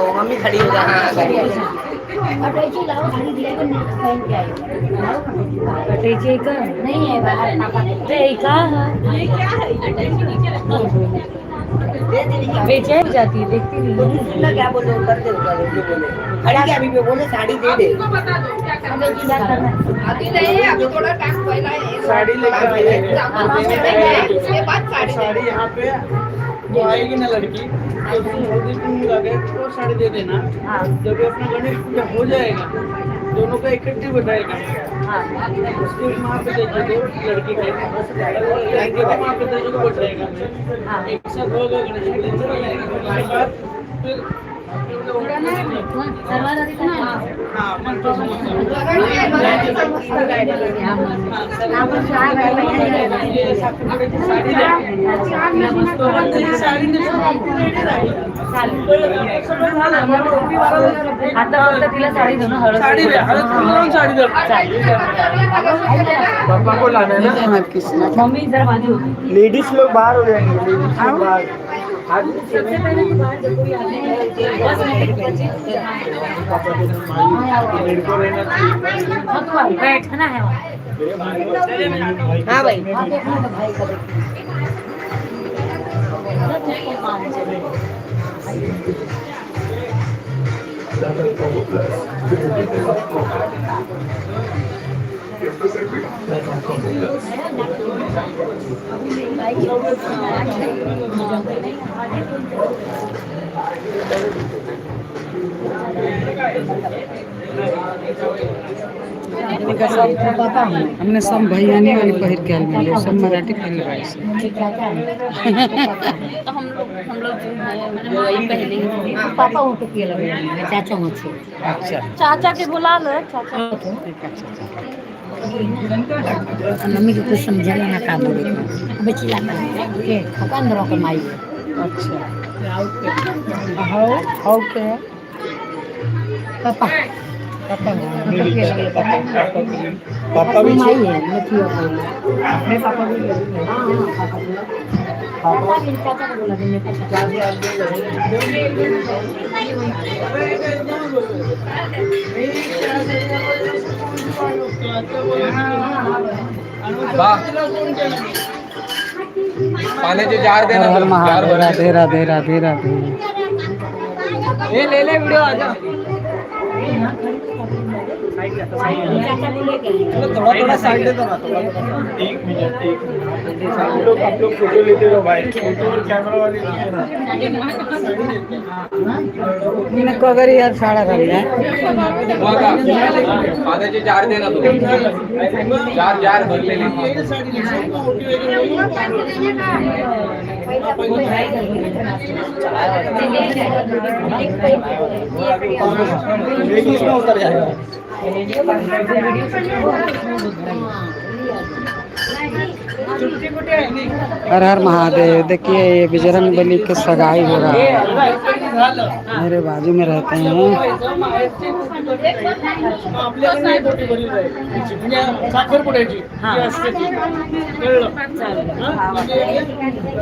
हो, मम्मी खड़ी हो जा। हाँ, खड़ी हो जा। अटैची लाओ, साड़ी दिया के पहन के आई। अटैची का नहीं है बाहर पापा के। ते का दे दीदी क्या? बेचैन हो जाती है, देखती नहीं तो है। तू सुनना क्या बोले, कर दे उधर जो बोले। खड़ी क्या अभी भी बोले साड़ी दे दे। हमें की बात करना है। अभी नहीं है, अभी थोड़ा टाइम पहला है। साड़ी लेकर आई है। उसके बाद साड़ी। साड़ी यहाँ पे वो आएगी ना लड़की, तो उसको हल्दी कुमकुम लगा के वो साड़ी दे देना। हाँ। जब ये अपना गणेश पूजा हो जाएगा, दोनों का इकट्ठे बैठाएगा। हाँ। उसके वहाँ पे देखिए दो लड़की के, लड़के को वहाँ पे देखिए तो बैठाएगा। हाँ। एक साथ होगा गणेश पूजा, चला जाएगा। उसके बाद फिर हाँ मन तो ये साखरपुड्याची साडी द्या। साडी रेडी राहील। सगळं झालं, मग ओटी भरायला- आता फक्त तिला साडी देऊ ना, हळद। साडी द्या, हळद कुंकू लावून साडी द्या। पापा को लाना है ना? मम्मी जरा बाजू होती। लेडीज लोग बाहर हो जाएंगे, लेडीज लोग बाहर। सबसे पहले तो बाहर जब कोई आते हैं, बस में मेरे को रहना चाहिए। हाँ, तो बैठना है वहाँ। हाँ भाई। आप देखना तो भाई का देखना। पापा हैं। हमने सब भैयानी वाली पहिर के आयल मिले, सब मराठी पहले रहे से। ये चाचा है। तो हम लोग जो है वही पहनेंगे। पापा वो तो किया लगे हैं, चाचा वो छे। अच्छा। चाचा के बुला लो चाचा। ठीक है, अच्छा अच्छा। मम्मी को कुछ समझाना ना, का बोले अबे चिल्लाता है के पापा अंदर के माई है। अच्छा, how how के है? पापा। पापा। पापा किया लगे पापा। पापा भी माई है, मैं किया पहले। मेरे पापा भी। हाँ हाँ, पापा भी। पापा भी चाचा को बोला मेरे चाचा। पाण्याचे जार दे हर ना। हर जार महादेव। भरले। राधे राधे राधे राधे। ए ले ले वीडियो, आजा। चाचा को लेके आए। थोड़ा थोड़ा साइड दे दो ना, थोड़ा थोड़ा। एक मिनट, एक मिनट। आप लोग फोटो लेते हो भाई, फोटो और कैमरा वाले लेते ना। मैंने कगर यार साड़ा कर लिया। पाण्याचे जार दे ना तू, जार जार भरलेले। साडी ओटी वगैरे होईल। लेडीज में उतर जाएगा। हर हर महादेव। देखिए, ये बजरंग बली के सगाई हो रहा है। मेरे बाजू में रहते हैं। आपल्याकडे नाही बोटी भरली जाईल म्हणजे साखरपुड्याची ती असते ती, कळलं? हा? म्हणजे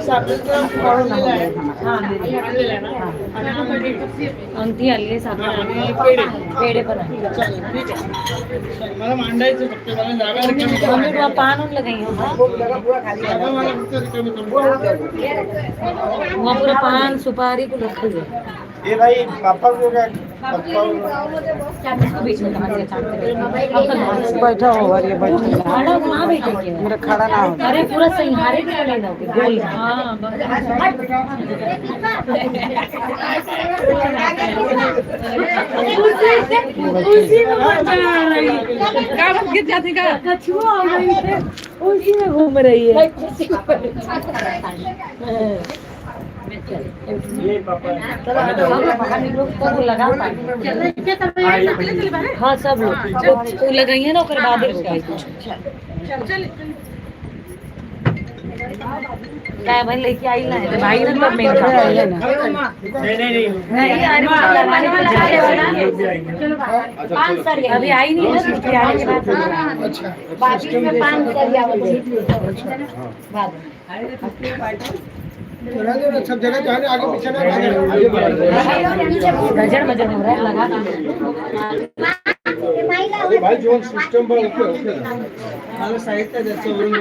साखरेचा आणलेला आहे, आणलेला आहे ना? आणि अंगठी. अंगठी आली आहे साखर. आणि पेढे. पेढे पण आहे. चालेल, ठीक आहे, चालेल. मला मांडायचं फक्त, मला जागा रिकामी करून मम्मी तुला पान उन लगाई हो। जागा मला फक्त रिकामी करून। वहाँ पूरा पान सुपारी को रखल है। ए भाई, पापा को क्या, पापा इसको बीच में कहाँ से अचानक से अब तक बैठा हो ये, बैठा। खड़ा कहाँ बैठे के? मेरा खड़ा ना हो। अरे पूरा सिंहारे की तरह ना गोल, हाँ। उसी में मजा आ रही है, कछुआ आ गई है, उसी में घूम रही है। ये पापा। तो लगा पाए। हाँ, सब लोग वो लगाइए ना, ओकर बाद हो पाई कुछ। काय भाई, लेके आई ना है भाई ना, तब मेन काम है ना। नहीं नहीं नहीं। नहीं, अरे लगाने वाला पाँच सर। अभी आई नहीं ना, तो आने के बाद। बाकी में पाँच सर बाद। सब जगह जो है आगे पीछे ना। गजर बजर हो रहा है लगा। अरे भाई जो सिस्टम पर ओके ओके। मला साहित्य त्याच्यावरून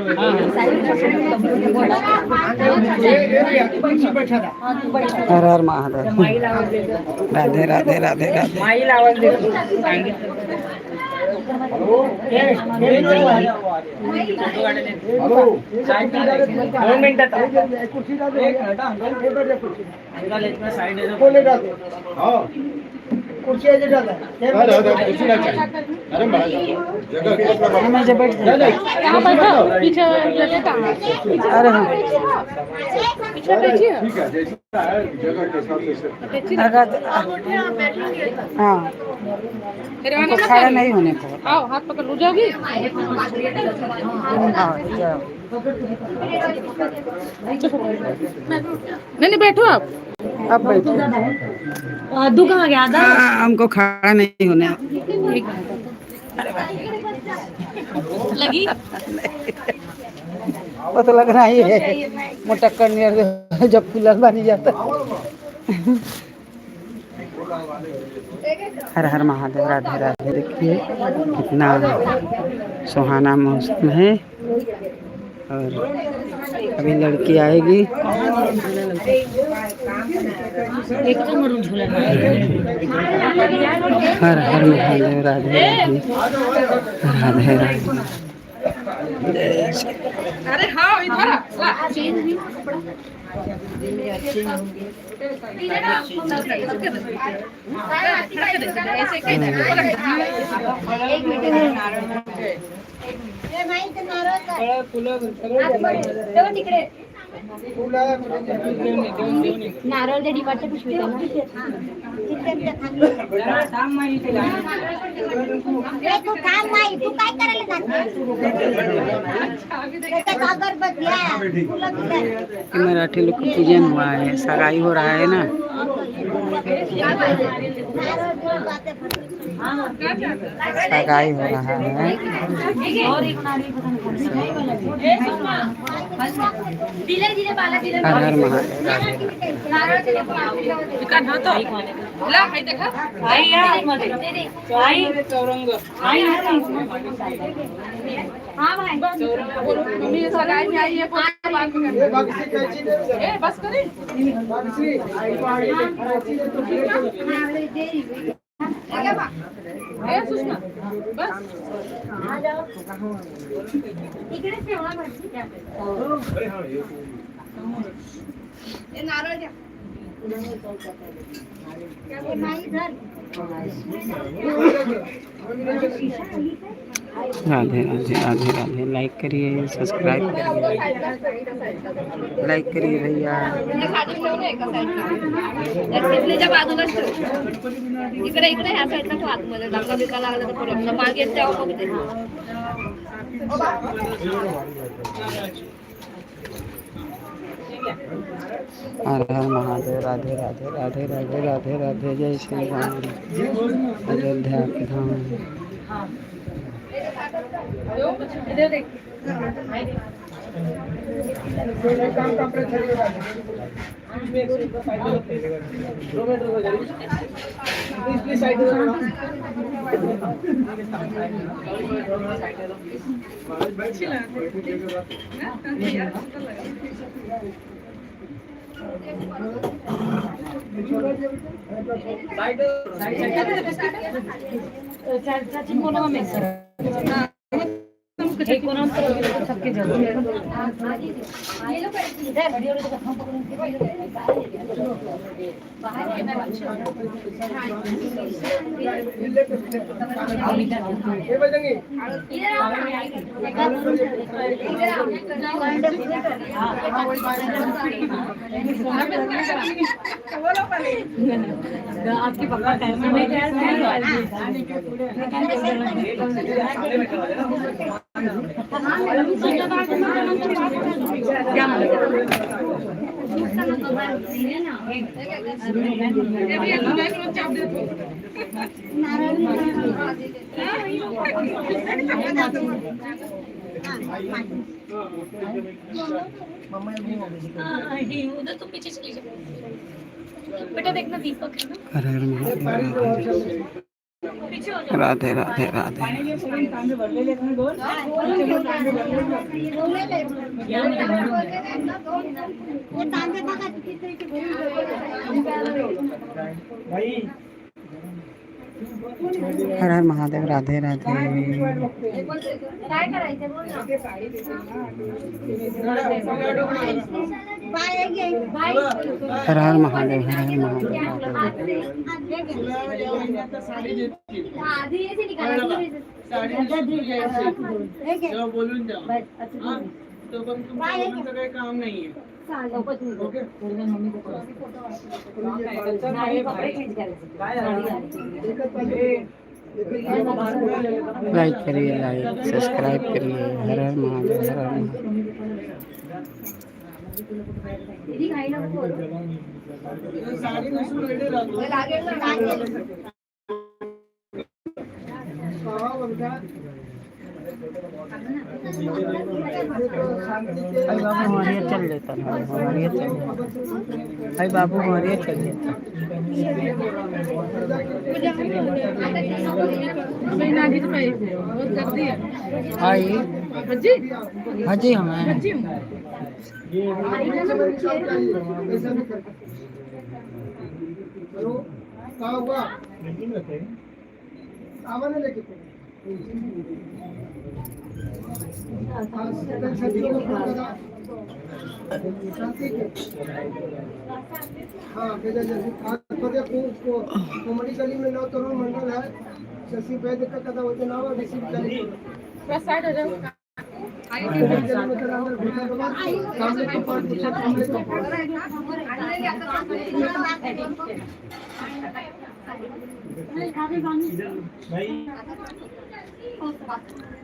हर हर महादेव, राधे राधे राधे राधे। माईला आवाज देतो 2 मिनिटात। हाँ कुर्सी ना चाहिए। अरे महाराज जगह हमें जब बैठ यहाँ बैठो, पीछे लेता। अरे हाँ पीछे बैठिए। ठीक है, जैसा है जगह के हिसाब से। अगर हाँ तेरे तो खड़ा नहीं होने को। आओ हाथ पकड़ लो, जाओगी। हाँ जाओ। नहीं नहीं बैठो आप। अब बैठो। आदू कहाँ गया? आदा हमको खड़ा नहीं होने। लगी वो तो लग रहा ही है मोटक्कर नियर जब कूलर बनी जाता। हर हर महादेव, राधे राधे। देखिए कितना सुहाना मौसम है और अभी लड़की आएगी। हर हर महादेव, राधे राधे राधे राधे। अरे हाँ इधर आ। नारळ त्या डिमार्टच्या पिशवीत आहे ना? तू थांब नाही, तू काय करायला जाते? अगरबत्ती फुलं बिलं। मराठी लोग का पूजन हुआ है, सगाई हो रहा है ना। सगाई हो रहा है। हर हर महादेव, राधे राधे राधे राधे राधे। लाइक करिए, सब्सक्राइब करिए, लाइक करिए भैया। बाजूलाच ठेव, इकडे इकडे ह्या साईडला ठेव, आतमध्ये धक्का बिका लागला तर प्रॉब्लेम, मागे तेव्हा बघते। हर हर महादेव, राधे राधे राधे राधे राधे राधे। जय श्री राम, अयोध्या के धाम। सबके जरूर आपके पापा टाइम में उधर तुम पीछे चली जाओ बेटा, देखना दीपक है ना। हर हर महादेव, पीछे हो जाओ। राधे राधे राधे। हे तांबे बघा किती भाई। हर हर महादेव, राधे राधे। काय करायचं, बोल ना। बाय घे। हर हर महादेव, हर हर महादेव, राधे राधे। तुला या महिन्यात साडी देतील। आधी यायचे कळलं का? निकाला। साडी नेसून घ्यायची। हे घे। तेव्हा बोलून द्या। हा? तोपर्यंत तुमच्या दोघांचं काही काम नाहीये। ओके। लाइक करिए, लाइक सब्सक्राइब करिए। हर हर महादेव, हर हर महादेव। साडी नेसून रेडी राहतो। लागेल ना। भाई बाबू हमारे चल लेता है, हमारे चल, भाई बाबू हमारे चल लेता। बहुत गर्दी है। आई। भज्जी। हाँ जी, हमें भज्जी। क्या हुआ? सामान लेके हाँ भेजा। जैसे कॉमेडी गली में 9 तरुण मंडल है, शशि वैद्य का कथा होते नाम और ऋषि गली बस, साइड हो जाओ। गली में तेरा अंदर घुसने के बाद सामने को पार्ट पूछा, सामने को पार्ट। भाई।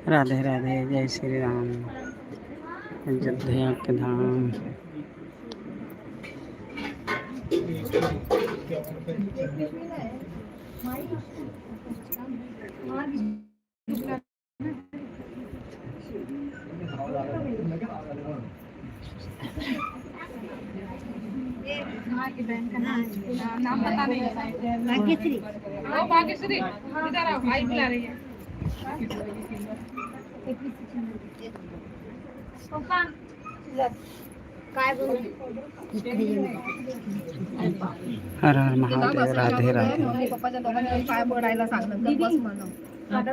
राधे राधे, जय श्री राम, अयोध्या के धाम। नाम पता नहीं है। भाग्यश्री। ओ भाग्यश्री, इधर आओ, आई बुला रही है। पप्पा। काय बोलू? हर हर महादेव, राधे राधे। मम्मी पप्पाच्या दोघांच्या पाय पडायला सांग, नंतर बस म्हणा। पाय पड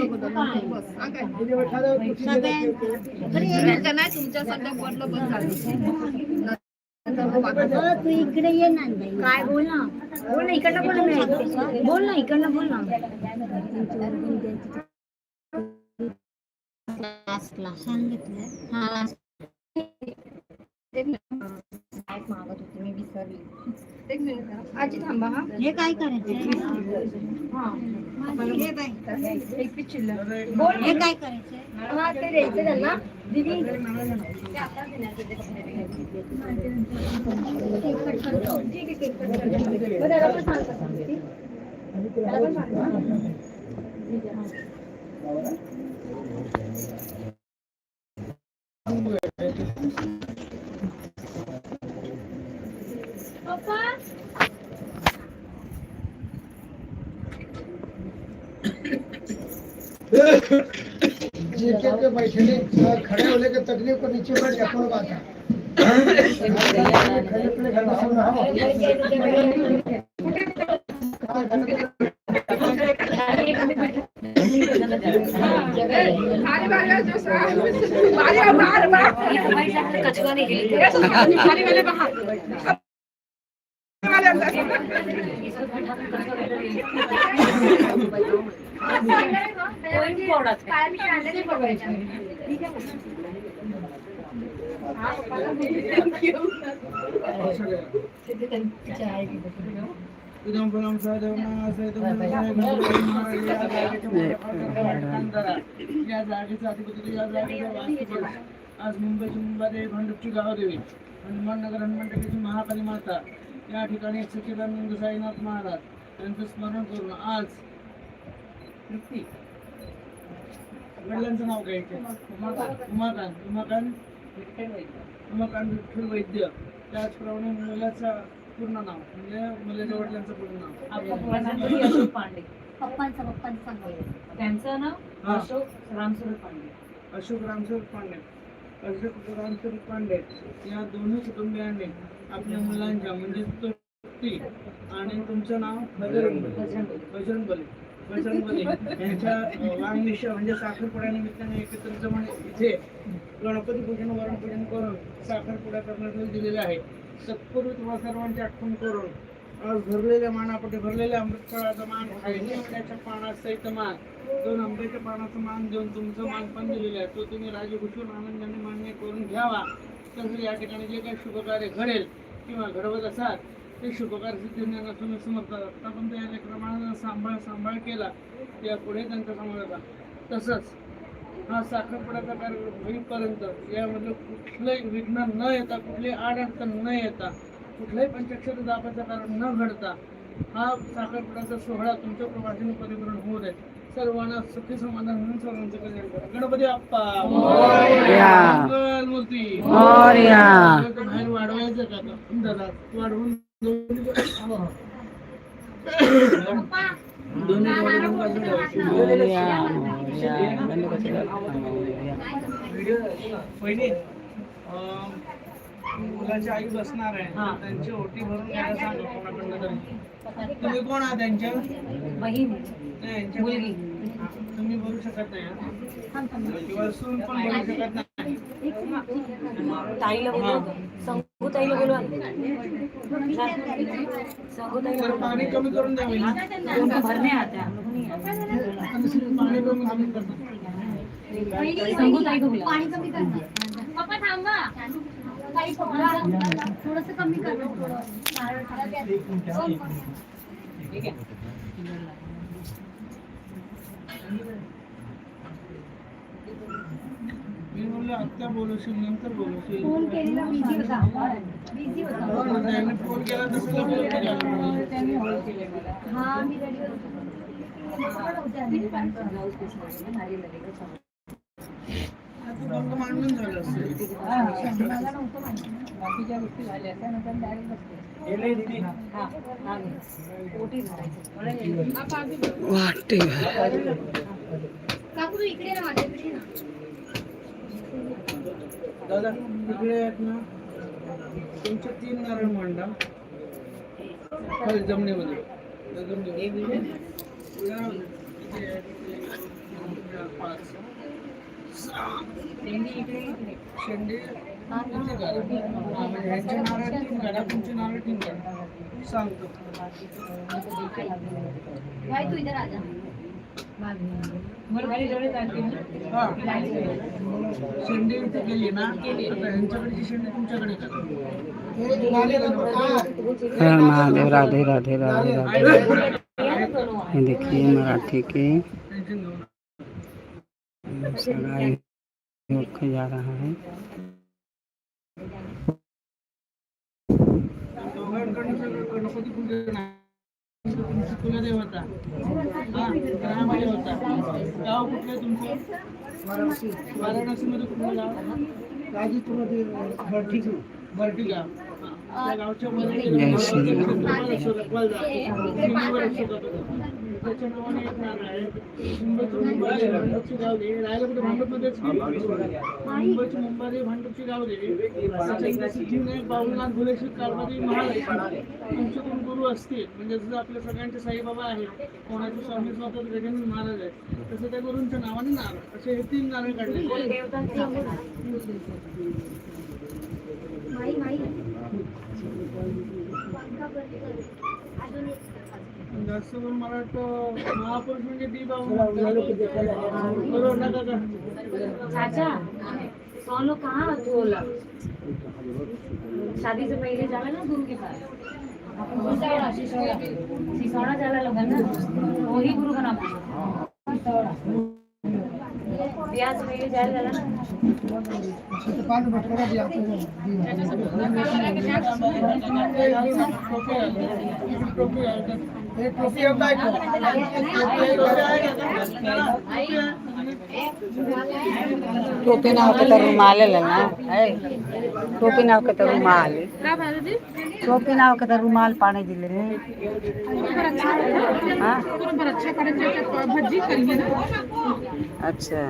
अगोदर, नंतर बस। हा काय? सगळ्या नाही, तुमच्या सध्या पडलं, बस झालं, नंतर मग बाकी। अगं, तू इकडे ये ना बाई। काय बोल ना, बोल ना, इकडनं बोल ना, बोल ना, इकडनं बोल ना। सांगितलं हा। मागत होती, मी विसरली। एक मिनिट आजी, थांबा हा। हे काय करायचं? हे बाई, एक पीस चिल्लर। हे काय करायचं? हा, ते द्यायचं त्यांना दीदी। ठीक आहे, केक कट करते. बरं, त्याला पण सांग तसं. त्याला पण सांग. पप्पा। जीके के बैठने, खड़े होने के तकलीफ को नीचे बैठ जा, कोनो बात है खड़े अपने घर में सुन रहा हो। भारी वाले जो भारी बाहर बाहर। कछुआ नाही गेली। भारी वाले बाहर वाले अंदर। या जागेचा अधिपती, या जागेचा वास्तुपुरुष। आज मुंबईची मुंबादेवी, भांडुपची गावदेवी, हनुमाननगर हनुमान टेकडीची महाकाली माता या ठिकाणी सच्चिदानंद साईनाथ महाराज यांचं स्मरण करून आज तृप्ती, वडिलांचं नाव काय? उमाकांत, उमाकांत, उमाकांत, उमाकांत विठ्ठल वैद्य. त्याचप्रमाणे मुलाचं पूर्ण नाव, म्हणजे मुलाच्या वडिलांचं पूर्ण नाव. अशोक पांडे. पप्पांचं पप्पांचं सांगा. त्यांचं नाव हा. अशोक रामस्वरूप पांडे. अशोक रामस्वरूप पांडे, अशोक रामस्वरूप पांडे या दोन्ही कुटुंबियांनी आपल्या मुलांच्या, म्हणजे तृप्ती आणि तुमचं नाव? बजरंग, बजरंग बली, बजरंग बली यांच्या वाङ्निश्चय म्हणजे साखरपुड्यानिमित्ताने एकत्र जमून इथे गणपती पूजन, वरण पूजन करून साखरपुडा करण्यात दिलेला आहे. तत्पूर्वी तुम्हाला सर्वांची आठवण करून आज भरलेल्या मानापोटी भरलेल्या अमृतफळाचा मान, खायच्या पानासहित मान, दोन आंब्याच्या पानाचा मान देऊन तुमचं मान पण दिलेलं आहे. तो तुम्ही राजीखुशीन आनंदाने मान्य करून घ्यावा. तसंच या ठिकाणी जे काही शुभकार्य घडेल किंवा घडवत असाल ते शुभकार्य सिद्धींना तुम्ही समजतात. आतापर्यंत या लेकराबाळांना सांभाळ सांभाळ केला, यापुढे त्यांचा सांभाळ होता. तसंच हा साखरपुड्याचा कार्यक्रम होईपर्यंत यामधलं कुठलंही विघ्न न येता, कुठलीही अडचण न येता, कुठल्याही पंचाक्षर जापाचं कारण न घडता हा साखरपुड्याचा सोहळा तुमच्या प्रवासीने परिपूर्ण होऊ दे. सर्वांना सुखी समाधान म्हणून सर्वांचं कल्याण करा. गणपती बाप्पा या. मंगल मूर्ती. मोरया. बाहेर वाढवायचं का आता? दादा वाढवून दोन्ही दोन्ही बाजूला ठेवायची. मोरया, मोरया. गणपती बाप्पा मोरया. पहिली मुलाची आई बसणार आहे, तर त्यांची ओटी भरून घ्यायला सांगा कोणाकडनं तरी. तुम्ही कोण आहात त्यांच्या? बहीण. नाही, यांच्या मुलगी. तुम्ही भरू शकत नाही हा? किंवा सून पण भरू शकत नाही. ताईला बोलव, संगू ताईला बोलवा. संगू ताईला. तर पाणी कमी करून द्या वहिनी. उनको भरने आता है, हम लोग को नहीं आता. पाणी कमी कमी करता. संगू ताई को बुला. पाणी कमी कर. पप्पा थांबा. ताई, पप्पा, थोडस कमी कर ना, थोडं नारळ टाक. ठीक आहे. मी म्हणलं आत्ता बोलवशील, नंतर बोलवशील. फोन केलेला, बिझी होता, बिझी होता. त्यांनी फोन केला तसं लवकर केला. हा, मी रेडी होते. ब्लाउज पीस मागेल ना, भारी लगेगा. आता बंग मांडून झालं असेल. मला नव्हतं माहिती. बाकीच्या गोष्टी झाल्या त्यानंतर डायरेक्ट बसते. हा मागे ओटी भरायची. वाटे. काकू, तू इकडे ना, माझ्या इकडे ना. दादा, इकडे आहेत ना, तुमचे तीन नारळ मांडा खाली जमिनीमध्ये. जमिनीमध्ये. इथे एक, दोन, चार, पाच, सहा. शेंडी इथे करा. हा, म्हणजे ह्यांचे नारळ तीन काढा, तुमचे नारळ तीन काढा, सांगतो. भाई, तू इधर आ जा. हा, शेंडी इथे केली ना, आता ह्यांच्याकडची शेंडी तुमच्याकडे करा. हर महादेव, राधे राधे, राधे राधे. ये देखिए, मराठी के टेन्शन घेऊ नका. सगाई होके जा रहा है. दोघांकडनं सगळं गणपती पूजन आहे. तुमची कुलदेवता, हा ग्रामदेवता. गाव कुठलं आहे तुमचं? वाराणसीमध्ये कुठलं गाव? गाजीपूरमध्ये बर्टी, बर्टी गाव. हा, त्या गावच्या जय श्री राम. त्याच्या नावाने एक नारळ आहे. मुंबईची मुंबई भांडूपची गाव देवी. राहायला कुठे? भांडूपमध्येच. मुंबईची मुंबादेवी, भांडूपची गाव देवी, सिद्धिविनायक, बाबुलनाथ, भुलेश्वर, काळबादेवी, महालक्ष्मी. तुमचे कोण गुरु असतील, म्हणजे जसं आपल्या सगळ्यांचे साईबाबा आहेत, कोणाचे स्वामी समर्थ गजानन महाराज आहेत, तसं त्या गुरूंच्या नावाने नारळ, असे हे तीन नारळ काढले. माई, माई, अजून एक. जास्त करून मला वाटतं महापुरुष म्हणजे डी बाबा, बरोबर ना काका? चाचा, सोनू कहाँ बोला? शादी से पहले जाला ना गुरु के पास? सिसोड़ा, सिसोड़ा, सिसोड़ा जाला लोग ना, वही गुरु का नाम पूछो. सिसोड़ा. टोपी ना होके तो रुमाल लेना है, टोपी ना होके तो रुमाल, टोपी ना होके तो रुमाल पाने दिले। हाँ अच्छा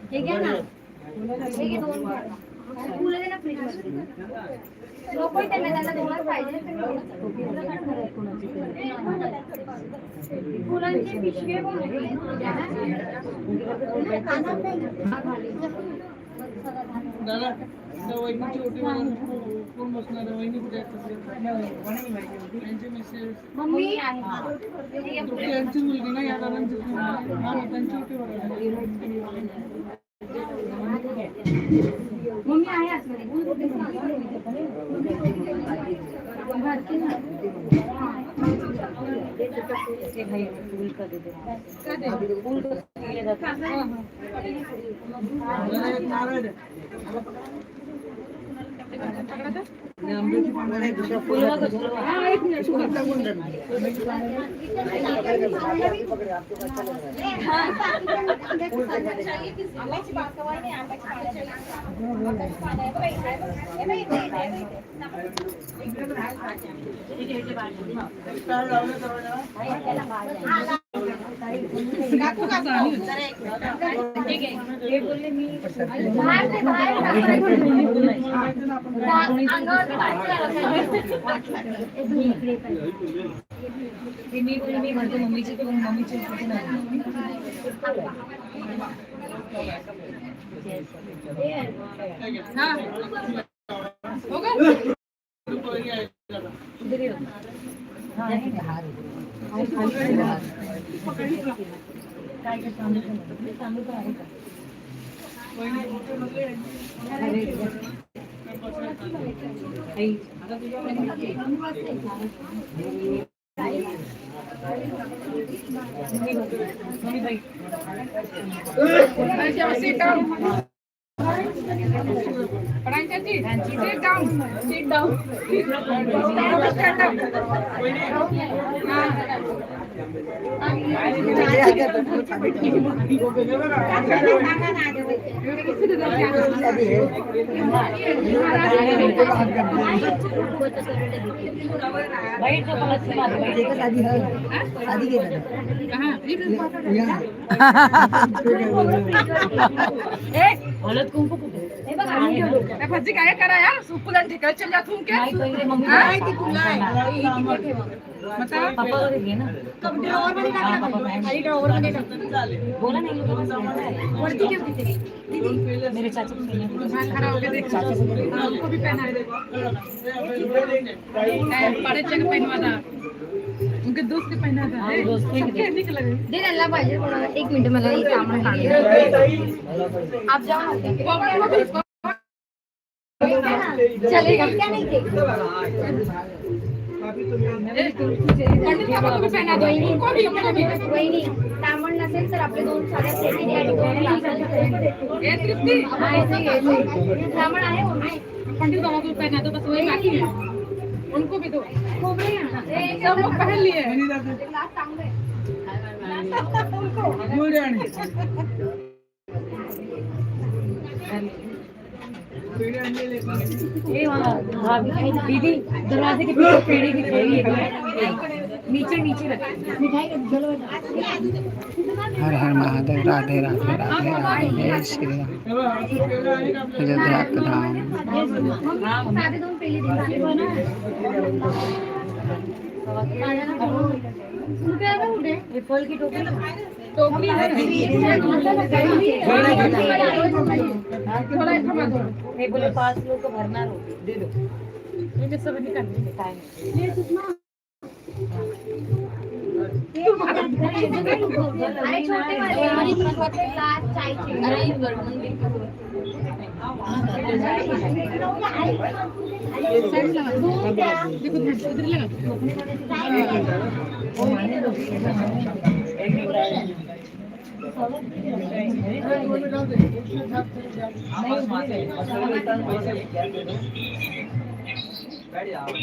हे घ्या ना, हे घे दोन फुलं दे ना फ्रीजमध्ये. नको त्यांना, त्यांना दोनच पाहिजे. फुलांची पिशवी पण. दादा, त्या वहिनीची ओटी वगैरे कोण बसणार आहे? वहिनी कुठे आहेत सध्या? त्यांचे मिसेस मम्मी यांची मुलगी ना, या दादांची मुलगी. हा, मग त्यांची ओटी भरायला. मम्मी आहे आतमध्ये. भरते ना. दादा, एक नारळ द्या. आणि आंब्याची पानं. तार लावलं दरवाजाला. बाहेर ते बाहेर अंगावरती मी म्हणतो मम्मीची मम्मीची. वहिनी आहे दादा. वहिनी मोठे मधले Sit down. चाची, sit down, sit down. Stand up. हळद कुंकू कुठे? भजी काय करा यार, सुकुला ठेका चल जा तुम के. पापा वगैरे घे ना. बोला नाही, मेरे चाचा को. खड़ा होके देख, उनको भी पहना दे. बड़े चेक पहनवा था, उनके दोस्त के पहना था, सबके निकल गए. दे त्यांना पाहिजे कोणाला. एक मिनिट, मला हे सामान काढू. आप जाओ ना. चलेगा क्या? नहीं ते पंडित बाबा को भी पहना दो, उनको भी, उनको भी. वहिनी, तांबण नसेल तर आपले दोन साध्या प्लेटी द्या आणि दोन ग्लास. ए तृप्ति. ब्राह्मण आहे मम्मी. पंडित बाबा को पहना दो, बस वही बाकी है. उनको भी दो. सब लोग पहन लिए. ग्लास चांगलं आहे. गुळ द्या आणि पेढे आणलेले आहेत. ए वहाँ भाभी, दीदी, दरवाजे के पीछे पेड़े की थैली है, नीचे नीचे रख. हर हर महादेव, राधे राधे, राधे राधे, जय श्री राम. हे बघ, असं पेढं आहे का आपल्याकडे? अयोध्या का धाम. मम्मी, साधे दोन पेले दे. कुठे? ये फल की टोकरी. टोकरी है, थोड़ा थमा दो. हे बोले पाच लोक भरणार होते, दे दो. अरे छोटे वाले ग्लास चायचे. दोन द्या.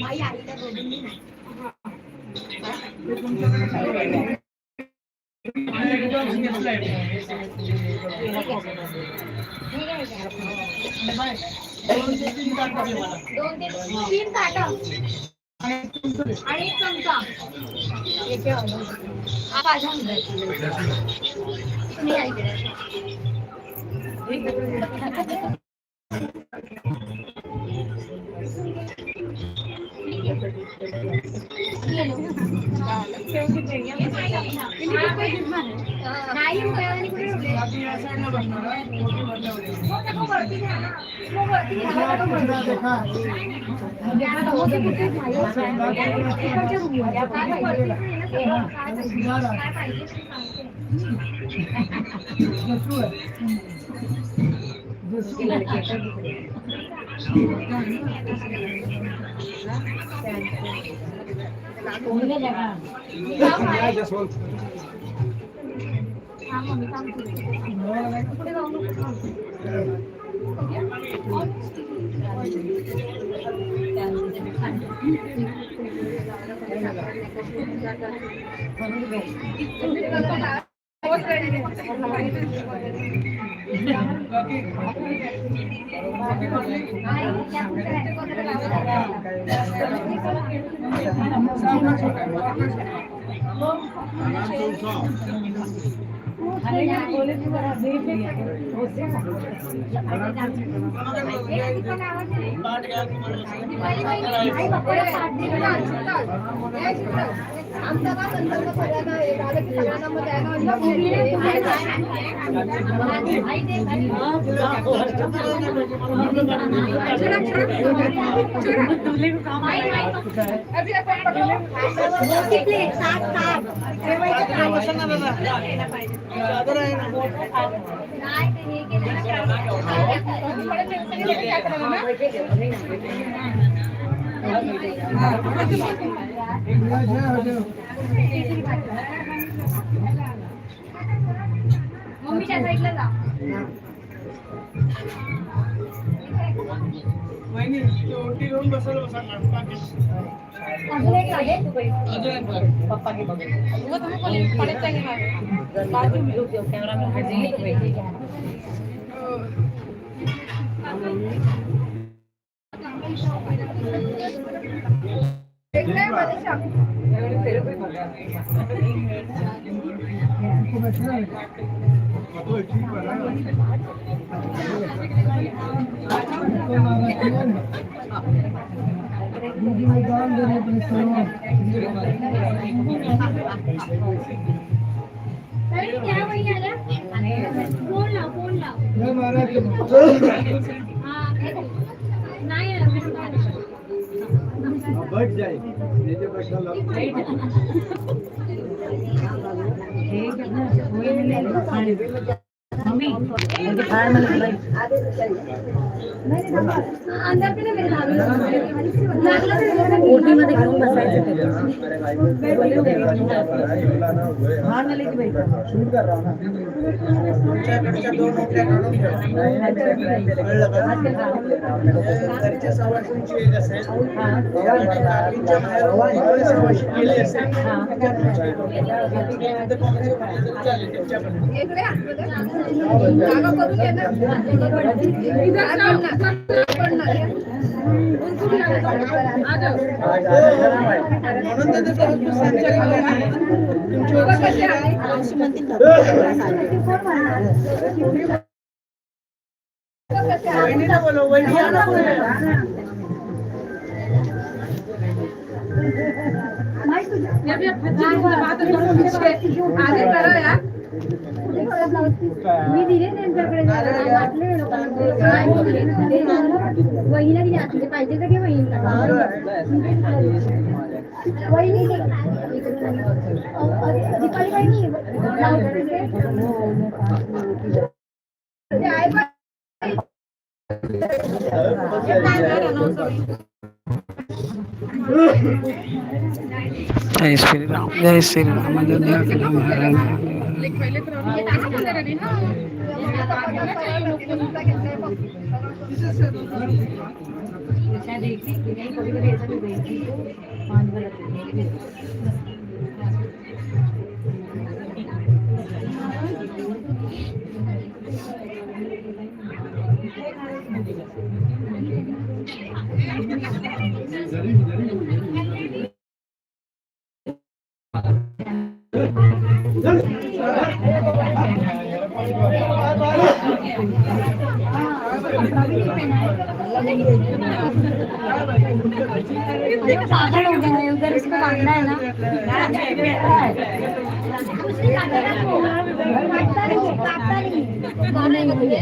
आई आईला बोलून दे ना. ठीक आहे. दोन ते तीन ताट पाहिजे मला. दोन ते तीन ताटं आणि एक चमचा. हा माझा अंदाज. तुम्ही या इकडे. नाही, उभ्यावानी कुठे ठेवले? बाकी या साईडला बसणार आहे. मोठी भरल्यावर. मग नको वरती घ्या ना. मग वरती घ्या ना. देखा. काय वरती आहे ना सगळं. काय पाहिजे? काय पाहिजे ते सांगते. जसू है, जसू. जसवंत. हा मम्मी, थांब तू. कुठे जाऊ नको, थांब. ताट घ्या तुम्हाला. मोठी प्लेट, सात ताट. बसा ना दादा. चादर आहे ना. नाही, ते हे केलं ना. जय हो. मम्मीच्या साईडला जा. वहिनी, ते ओटी घेऊन बसायला बसा ना. बाकी अजून एक लागेल. अजून एक बघा. वो तुम्हें पड़े चाहिए कॅमेरा में हट जाएंगे तो बैठेगी. उनको बैठना है. तो ठीक है ना? उनको मारा कौन? दीदी में दान देने अपने सर्व. तरी त्या वही आल्या. फोन लाव, फोन लाव. जय महाराज. हा, नाही आला. बैठ जाए, नीचे बैठा लो. मम्मी, उनके फाड़ में लग. अंदर पे ना मेरे भाभी लागलं तर. ओटीमध्ये घेऊन बसायचं त्याला. भार नाही की बाई. शूट कर रहा हूँ ना. तुमच्याकडच्या दोन ओट्या काढून ठेवा. कळलं का? घरच्या सवाशींची एक असेल आणि काकींच्या माहेरून इकडे सवाशी केली असेल त्या तुमच्या एक ओटी. नंतर कोणाची म्हटलं तरी चालेल त्यांच्याकडे. जागा करून ये ना. इधर पडणार. आ जाओ. म्हणून तर ते सांगितलं नाही. तुमची ओटी कसे आहे? वहिनीला बोलव, वहिनी या ना पुढे. ये भी बात आगे करो यार. मी दिले त्यांच्याकडे, वाटले लोकांना. वहिनीला दिले म्हणजे पाहिजे तर घे वहिनीला. वहिनी, दीपाली वहिनी, ब्लाऊज पीस आहे. ते आहे पण. जय श्री राम, जय श्री राम। अयोध्या के नाम हर हर महादेव। शायद एक ही नहीं, कभी कभी ऐसा भी गई थी तो 5 बार आते हैं। अरे पागल हो गया है उधर, उसको बांधना है ना। कुछ नहीं काटेगा वो, काटता नहीं, काटता नहीं। कोण आहे का तुझे?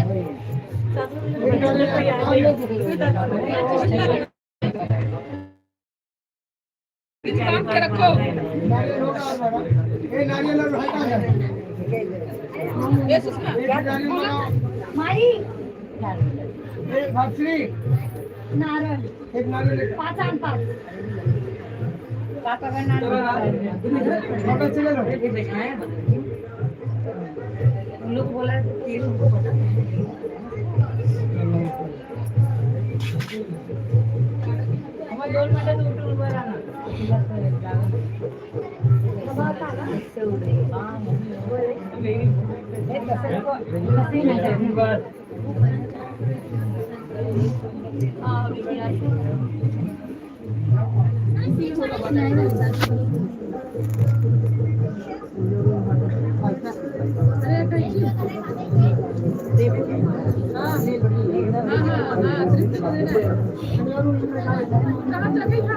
बांध के रखो। नारियल होगा और बाबा ये नारियल और हल्का है। ये सुषमा। एक नारियल बनाओ। माई। ए भापश्री। नारळ। एक नारियल एक। पाच आण, पाच। होटल से ले लो। उन लोग बोला फिर उनको पता। मग 2 मिनिटात उठून उभं राहणार। कहाँ चल गई? हाँ,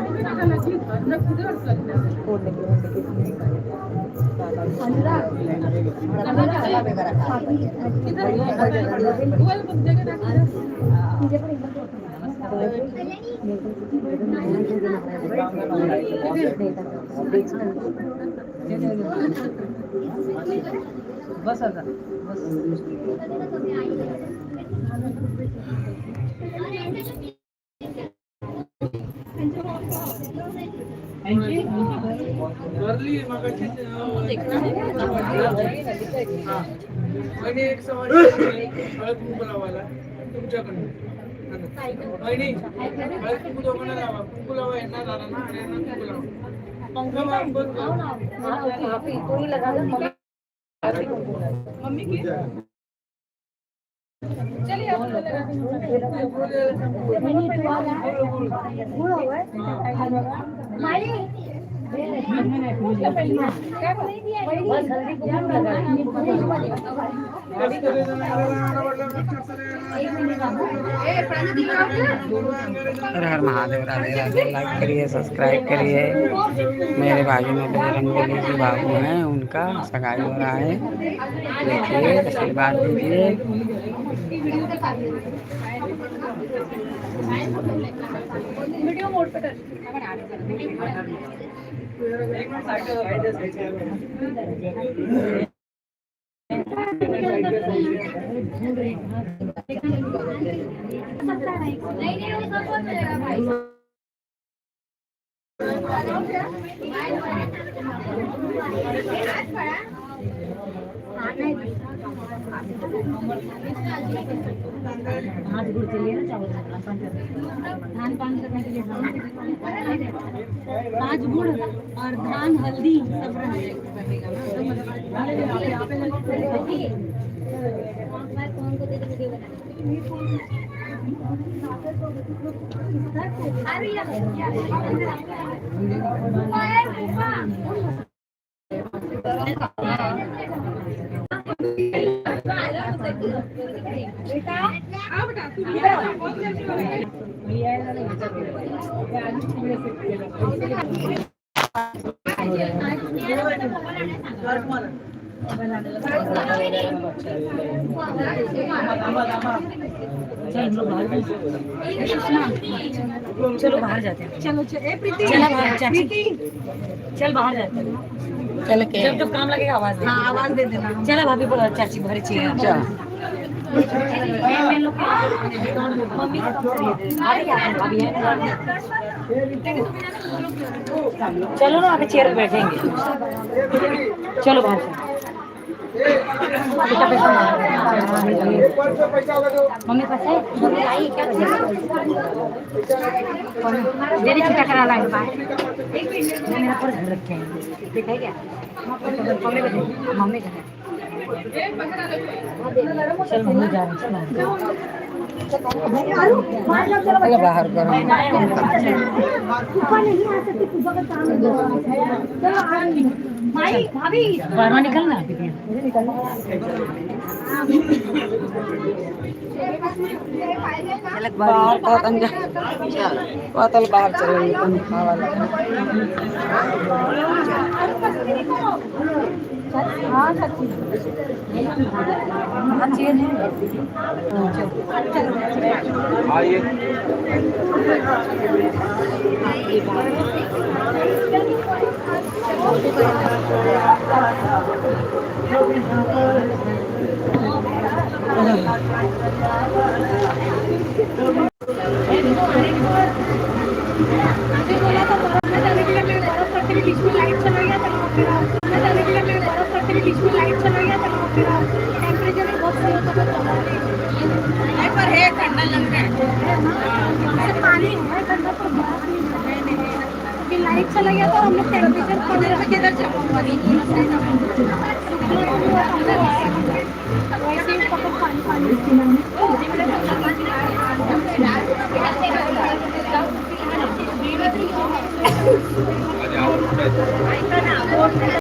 उन्हें ना लगी मैं खुद और कर। वो जगह रख। बस आता बस। वरली मगाची। हा. वहिनी, एक 125 हळद कुंकू लावायला तुमच्याकडनं। वहिनी, हळद कुंकू दोघांना लावा। कुंकू लावा यांना, दादांना आणि यांना कुंकू लावा। पंखा बंद करा। मम्मी की चलिए आप लगा। गुळ हवंय माई। बस हल्दी कुंकू लगा। हर हर महादेव, राधे राधे। लाइक करिए, सब्सक्राइब करिए। मेरे बाजू में बजरंग बली जी बाबू हैं, उनका सगाई हो रहा है। देखिए, आशीर्वाद दीजिए। वीडियो मोड पे कर। नहीं नहीं, वो सब बहुत मिलेगा भाई। 5 गुड़ चाहिए ना, चावल धान पान करने के लिए। 5 गुड़ और धान, हल्दी सब रहेगा। फोन को दे दे वीडियो बना। अरे यार। आ बेटा, तू भी बहुत जल्दी हो गई। चलो बाहर जाते हैं। चलो चल बाहर चाची, चल बाहर जाते हैं। चल के जब जब काम लगेगा आवाज दे। हाँ आवाज दे देना। चला भाभी बोला चाची भरे चाहिए। मम्मी भाभी है। चलो ना अभी चेयर पे बैठेंगे। चलो बाहर से। कितना पैसा मम्मी पास है? मम्मी आई क्या? दे दे छुट्टा करा लाए। मेरा पर्स घर रखे हैं, देखा है क्या? मम्मी को दे, मम्मी का है। चल मम्मी जा रही। चलो बाहर करो। बारवा निकलना। बाहर का अंजा पातल बाहर चलेंगे पंखा वाला। आइए। बोला था बर्फ में जाने के लिए, मेरे बर्फ पड़ते भी बीच में लाइट चला गया था ना, फिर में जाने के लिए मेरे बर्फ पड़ते भी बीच में लाइट चला गया था ना, फिर टेम्परेचर भी बहुत सही होता था। पर है ठंडा लग रहा है, पानी है ठंडा पर बर्फ नहीं है। फिर लाइट चला गया था, हम लोग टेम्परेचर 15 किधर जमा हुआ नहीं, वैसे ही पकड़ पानी पानी।